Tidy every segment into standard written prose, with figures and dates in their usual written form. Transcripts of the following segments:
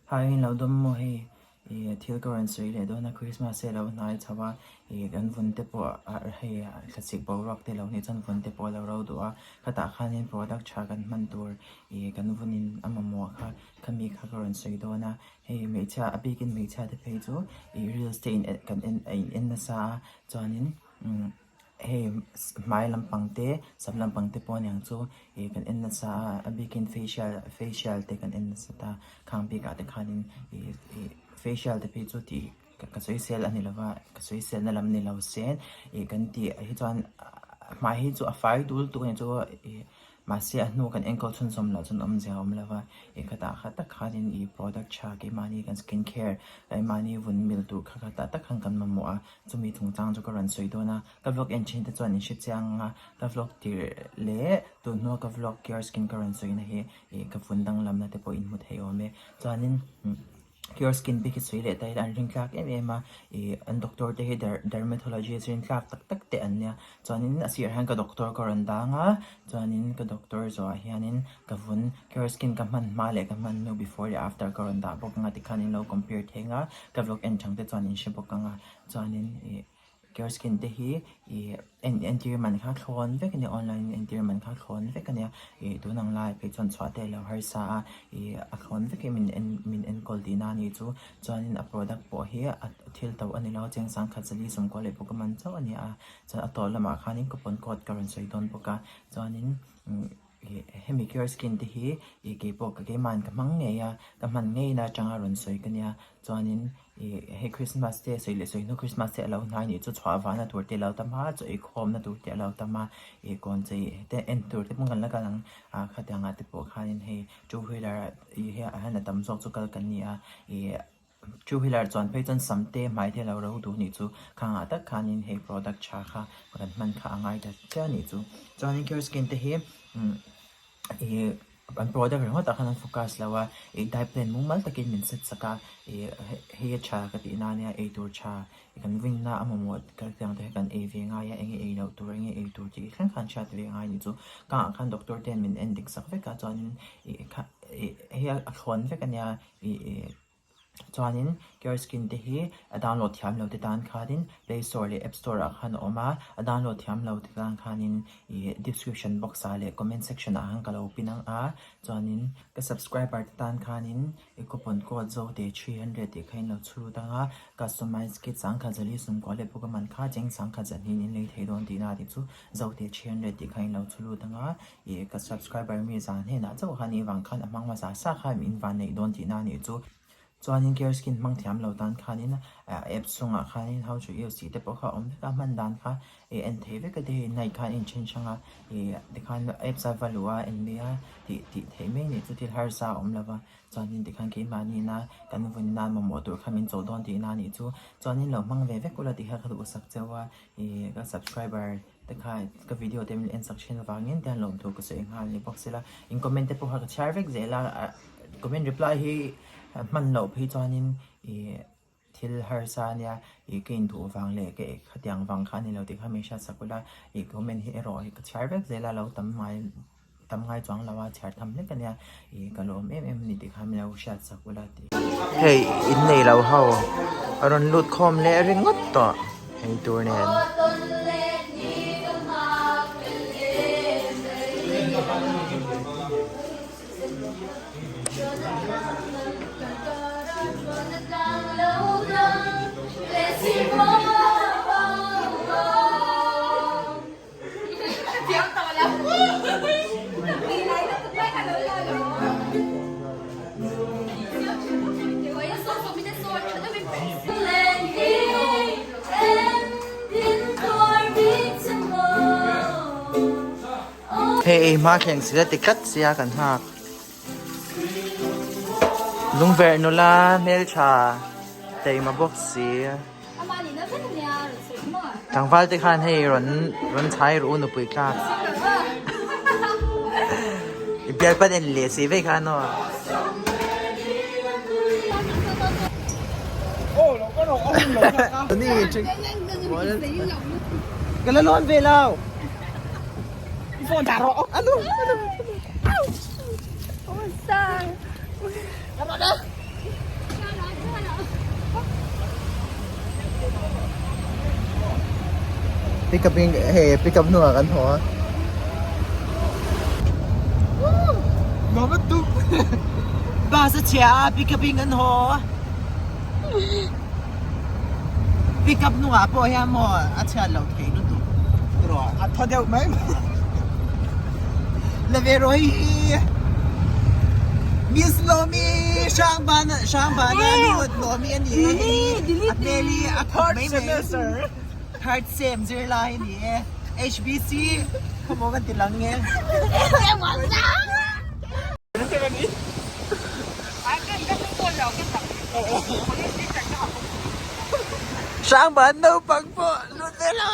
Hi in lo dawm maw hei ih thil ka rawn sawi leh dawn a Christmas te lo hnai chho a ih kan vun te pawh ah hei thlasik boruak te lo nih chuan vun te pawh a lo ro duh a khatah khanin product tha kan hman tur ih kan vun in a mamawh kha khami kha ka rawn sawi dawn a hei hmeichhia a bikin hmeichhia te phei chu ih reels te in kan en a in en nasa a chuanin umm. Hei hmai lampang te sam lampang te pawh aniang chu ih kan en nasa a a bikin facial facial te kan en nasa ta khang bikah te khanin ih ih facial te phei chu tih ka sawisel a ni lo va ka sawisel na lam ni lo se ih kan tih hi chuan hmai hi chu a fai dul tuk a ni chu ih Mahse a hnu kan enkawl chhunzawm loh chuan awmzia a awm lo va, ih khatah kha tak khanin ih product tha keimahni kan skin care keimahni vun mil tur kha khatah tak khan kan mamawh a, chumi chungchang chu ka rawn sawi dawn a, ka vlog en thin te chuan in hre chiang ang a, ka vlog tir leh tun hnua ka vlog care skin ka rawn sawina hi ih ka vun danglamna te pawh in hmu thei awm e, chuanin. Cure skin bik hi sawi leh ta ila an rin tlak em em a, ih an doctor te hi dermatologist rin tlak tak tak te an nia, chuanin a sirah hian ka doctor ka rawn dang a, chuanin ka doctor zawhah hianin ka vun cure skin ka hman hma leh ka hman hnu before leh after ka rawn dah bawk ang a tikhan in lo compare thei ang a, ka vlog en chang te chuan in hre bawk ang a, chuanin ih. Cure skin te hi ih en entir man kha thlawn vek a nia online in entir man kha thlawn vek a nia ih tun ang lai phei chuan chhuah te a lo harsa a ih a thlawn vek hi min en min enkawl tihna a nih chu chuanin a product pawh hi a thil to a ni lo cheng sangkhat zali sawmkua leh pawh ka man chauh a ni a chuan a tawh lamah khanin coupon code ka rawn sawi dawn bawk a chuanin umm ih hemi cure skin te hi ih keipawh ka keimahni ka hmang ngei a ka hman ngei na atanga rawn sawi ka nia chuanin Ih hei Christmas te sawi leh sawi hnu Christmas te a lo hnai nih chu chhuah vahna tur te a lo tam a chaw ei khawmna tur te a lo tam a ih kawn chei te en tur te pawh kan la kal ang ah khatiang ah te pawh khanin hei two wheeler ah ih hei ah hian a tam zawk chu kal kan ni a ih two wheeler chuan phei chuan sam te hmai te a lo ro duh nih chu khang ah tak khanin hei product tha kha kan hman kha a ngai ta chiah a nih chu chuanin cure skin te hi umm ih An product ringawt ah khan an focus lo a, ih diet plan mumal takin min set sak a, ih hei a tha ka tih na ania ei tur tha kan rinna a mamawh ka tiang te hi kan ei ve ngai a, enge ei loh tur enge ei tur tih thleng khan hriat ve ngai anih chu. Ka ah khan doctor ten min en dik sak vek a chuanin ih kha ih hei a thlawn vek ania ih ih. Chuanin Cure Skin te hi a download thiam lo te tan khanin Play Store leh App Store ah khan a awm a, a download thiam lo te tan khanin ih description box ah leh comment section ah khan ka lo pin ang a, chuanin ka subscriber te tan khanin i coupon code zote 300 tih kha in lo chhut ang a, customize kit sangkhat zali sumkua leh pawh ka man kha cheng sangkhat zahnih in lei thei dawn tihna tih chu zote 300 tih kha in lo chhut ang a. Ih ka subscriber mi zan hnenah chauh khan i vang khan a hmang hmasa sa kha min van neih dawn tihna a nih chu. Chuanin care skin hmang thiam lo tan khanin apps chungah khanin how to use tih te pawh kha a awm vek a, hman dan kha i en thei vek a te hei night khan a inthen hrang a, ih tikhan apps a va luh a en mai a tih tih theih mai a nih chu thil harsa a awm lo va, chuanin tikhan keimahni ina kan vun nan mamawh tur kha min chawh dawn tihna a nih chu. Chuanin lo hmang ve vek ula tih kha ka duhsak cheu a, ih ka subscriber Te kha ka video te min en sak thin avangin tiang lawmthu ka sawi nghal ni bawk sela in comment te pawh kha ka chhiar vek zel a comment reply hi hman loh phei chuanin ih thil harsa ania ih ka induh vang leh ka khatiang vang kha a ni lo tih kha min hriat sak ula ih comment hi erawh hi ka chhiar vek zel a lo tam ngai Tam ngai chuang lo a chhiar tham hlek ania ih ka lawm em em a ni tih kha min lo hriat sak ula tih. Hei in nei lo ho a rawn lut khawm leh ringawt tawh ei tur nen. Hei ei hma thleng sila ti tlat sia kan nghak. Lungverh nula hmeltha teima bawk si. Tlangval te khan hei rawn rawn chhai ru nupui tlak. I bial pan en leh si vei khan aw. Ka la lawn ve lo. Anu anu. Pick up in hei pick up hnungah kan haw a. Nuam a tuk. Bus a chhia a pick up in kan haw. Pick up hnungah pawh hian maw a chhiat loh theih lutuk rawh. A thaw deuh mai mai. La ve rawh hei hi. Miss Lomi Hrangban Hrangbana nu Lomi a ni e hei a hmel hi a khat mai mai. Third sem zirlai a ni e. HBC khawmaw kan ti lang nge. Hrangban naupang pawh lut ve lo.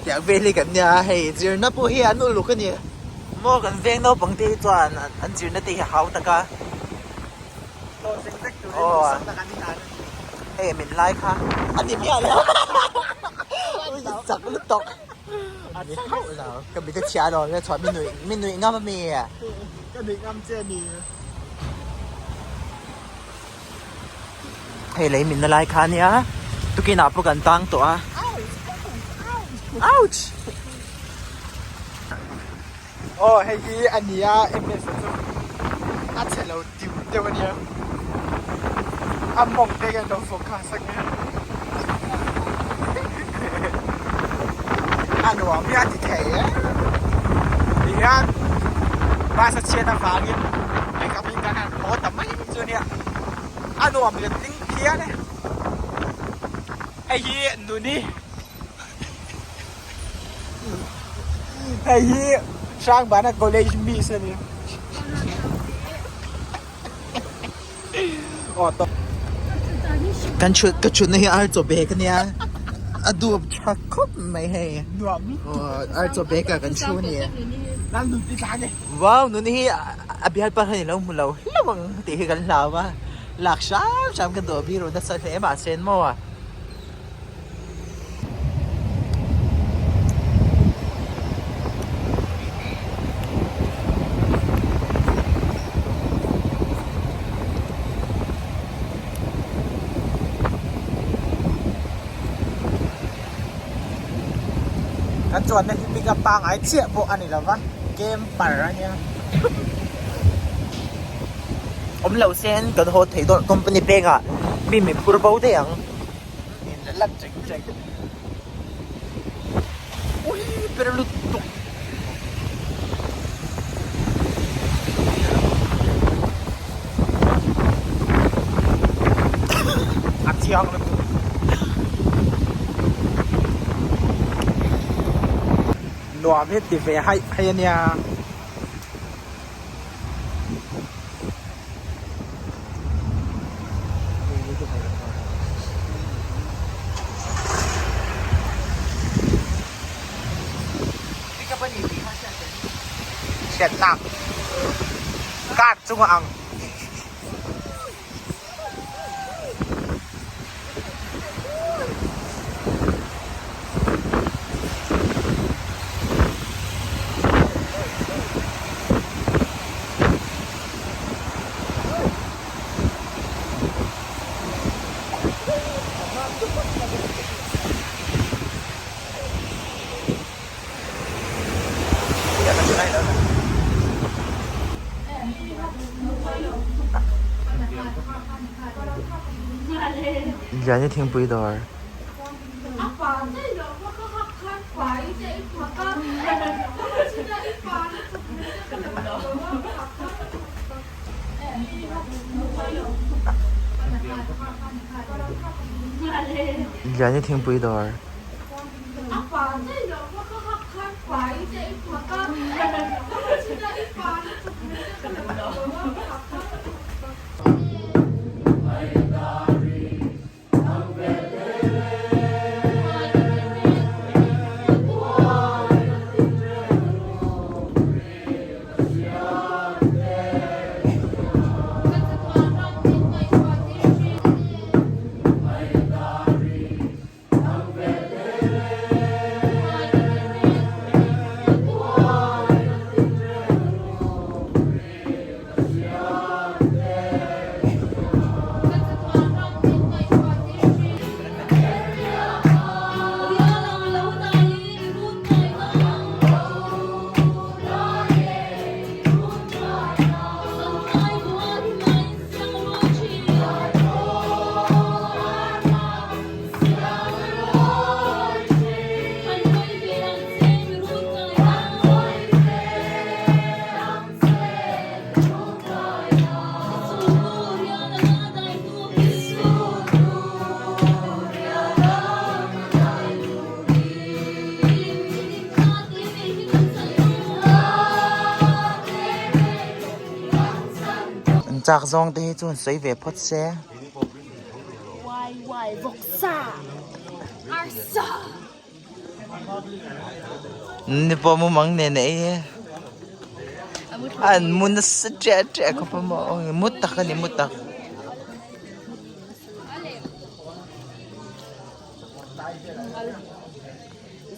Tiang vel hi kan nia hei zirna pawh hi an uluk a ni maw kan veng naupang te hi chuan an zirna te hi a hau tak a aw hei min lai kha a ni miah lo chak lutuk a ni hauh lo ka mit a chhia lo chuan mi nuih mi nuih ngam ami ka nuih ngam che a ni. Hei lei minna lai kha ania tukin ah pawh kan tang tawh a ouch aw hei hi a ni a ms a chu a chhe lo tiu deuh a nia a mawng te hian lo focus a nia a nuam hi a ti thei e tihian bus a chhiat avangin make up in kan han haw ta mai chu ania a nuam let ding phian e hei hi nuni hei hi Hrangbana college miss a ni aw tawp kan chhut ka chhutna hi ar chaw bag ania a duap tha khawp mai hei nuam aw ar chaw bag ah kan chhu a ni lal nun ti tlan e wow nuni hi a bialpa khan i lo hmu lo hlauh ang tih hi kan hlau a lak hram hram ka duh a biru nasa hle mahse maw a. Kan chuanna hi pick up pangngai chiah pawh a ni lo va, camper a nia. Awm lo sen kan haw thei dawn company pengah mi min phur bo daih ang. Lak chek chek. Ui ber lutuk. A chiang lutuk. Nuam hi ti ve haih haih a nia. Hriatnak card chungah ang. Liani thingpui dawr. Liani thingpui dawr. chak zawng te hi chu an sawi ve phawt se. Ni pawh mumang nen a ei e. An mu nasa ṭiah ṭiah khawp a maw mu tak a ni mu tak.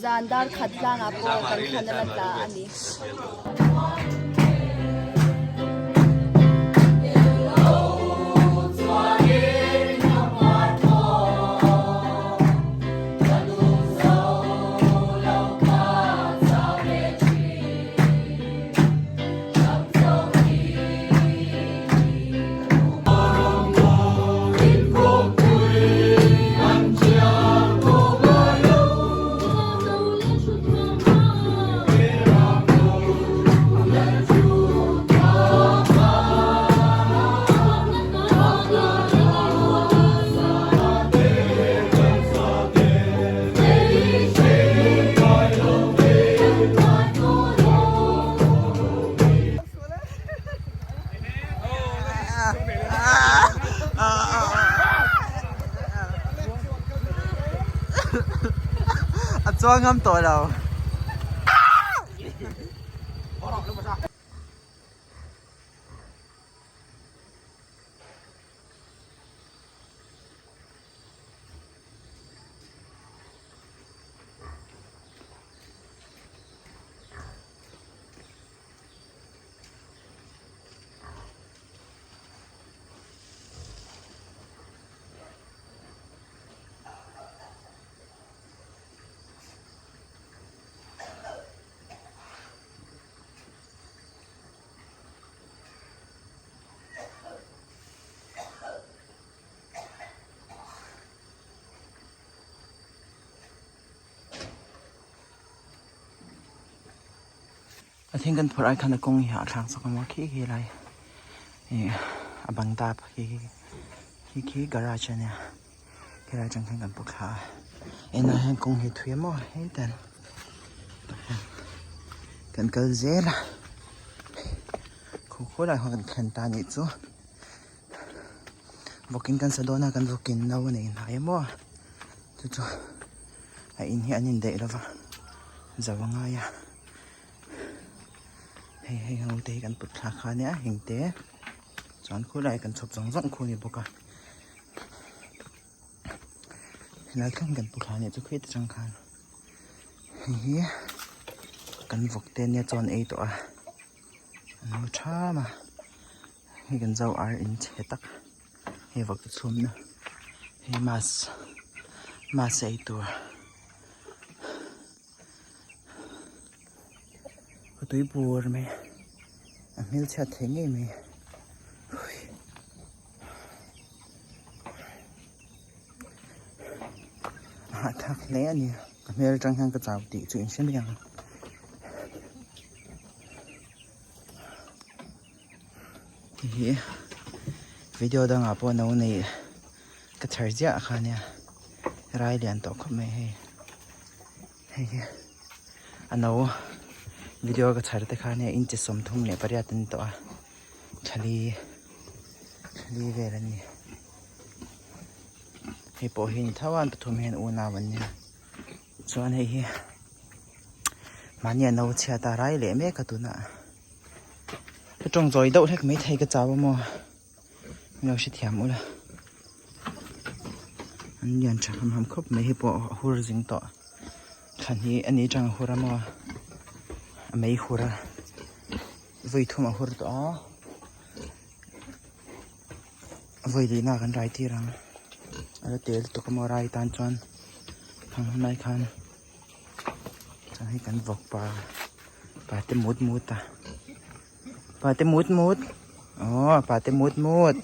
Zan dar khat tlangah pawh kan thlan a la tla a ni. A chuang ngam tawh lo. A thing kan phawrh ai khan a kawng hi a thlak chawk a maw khi khi lai ih a bang dap khi khi khi garage a nia helai atang hian kan pu thla a enah hian kawng hi thui a maw hei tan kan kal zel a khaw khaw lai kan thlen ta nih chu vawkin kan sa dawn a kan vawkin no a nei hnai a maw chu chu a in hi an indaih lo va zo a ngai a hei hei ho te hi kan put thla kha ania heng te chuan khulai kan chhawp zawng zawng khu a ni bawk a helai khan kan pu thla nih chu khit atang khan hei hi kan vawk te ania chaw an ei tawh a an mu tham a hei kan zo ar in chhe tak hei vawk te chhum na hei mass mass ei tur. Ka tui bur mai a hmelchhiat thei ngei mai a hahthlak hle a ni ka hmel atang hian ka chau tih chu in hre mai ang hei hi video dangah pawh no nei ka chhar ziah kha ania rai lian tawh khawp mai hei. Hei hi a no video ka chhar te khan hei inchi 38 a ni tawh a thali thali vel a ni hei pawh hi ni tho a an pathum hian unau an nia chuan hei hi mahni a no chhiat a rai leh mek a tunah ka tawng zawi deuh hlek maithei ka chau a maw. Min lo hrethiam ula an lian tha ham ham khawp mai hei pawh a hur zing tawh thlan hi a ni atang a hur a maw a mei hur a vawi thum a hur tawh a vawi lihna kan rai tir ang a la tel lutuk a maw rai tan chuan thang hun lai khan chuan hei kan vawk pa pa te mut mut a. Pate mut mut. Oh, pate mut mut.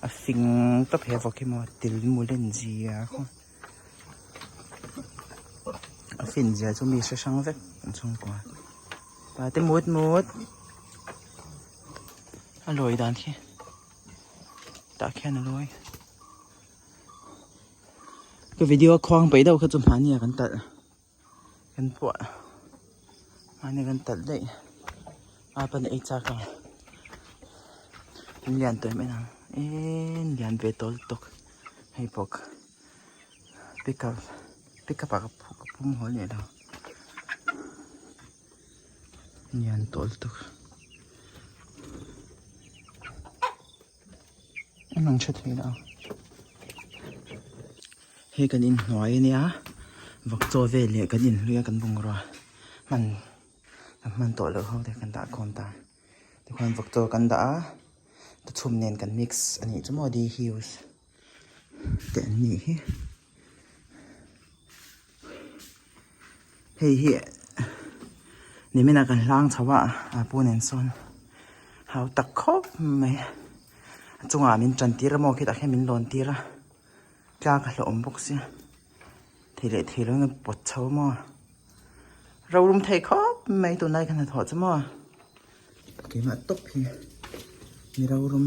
A fing tawp he vawk hi maw til mulen zia khaw. A fin zia chu mi hre hrang vek an chhungkua. Pate mut mut. A lawi dan khi. Tah khian a lawi. Ka video a khuang peih deuh kha chu hmani ah kan talh. Kan puah mahni kan talh daih. A pan ei chak ang in lian tawh em en ang in lian ve tawl tawk hei bawk pickup pickup ah ka pum haw leh lo lian tawl tawk en ang tha thei lo hei kan inhnuai ania vawk chaw vel leh kan inhlui a kan bungrua hman. A hman tawh loh ho te kan dah khawm ta tikhuan vawk chaw kan dah a tuchhum nen kan mix a nih chu maw di hills te an nih hi hei hi nimin ah kan hlang chho a a pu nen sawn hau tak khawp mai a chungah min tan tir a maw khitah khian min lawn tir a tlak a hlauhawm bawk sia thei leh thei lo in a pawt chho a maw. Rorum thei khawp mai tunlai ka hnathawh chu maw keimah tawp hi mi rorum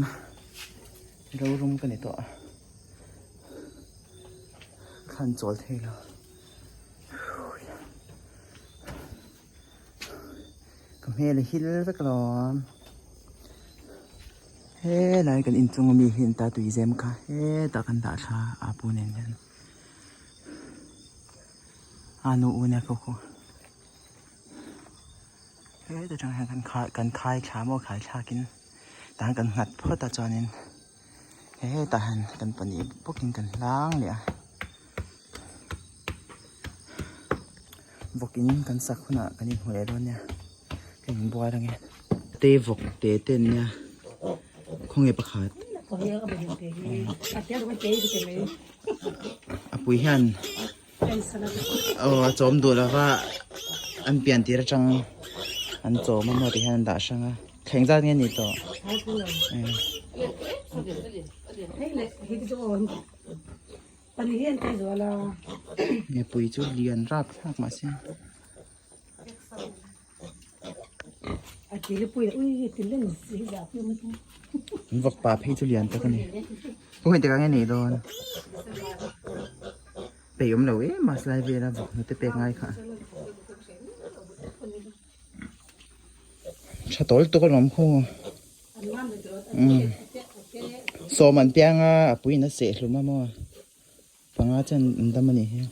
rorum ka ni tawh a khan chawl thei lo ka hmel a hil vek alawm helai kan inchung ami hi an ta tui zem kha hetah kan dah thla a pu nen hian. A nu u nia khaw khaw heta tang hian kan khai kan khai thla maw khai thlakin tah kan nghat phawt a chuanin hetah hian kan pahnih bawkin kan hlang leh a vawkin kan sak hunah kan inhmu leh dawn nia ka inbual ange te vawk te te an nia khawnge pakhat. A pui hian aw a chawm duh lova an pian tir atang an chawm a maw ti hian an dah hrang a thleng zat nge ni tawh mipui chu lian rap thlak mahse. Vawk pa phei chu lian tak a ni kawngin tikah nge nei dawn peih awm lo em a slai vel a vawk hnute pek ngai kha tha tawl tuk alawm khaw umm sawm an piang a a puiin a seh hlum a maw panga chuan an dam a nih hi.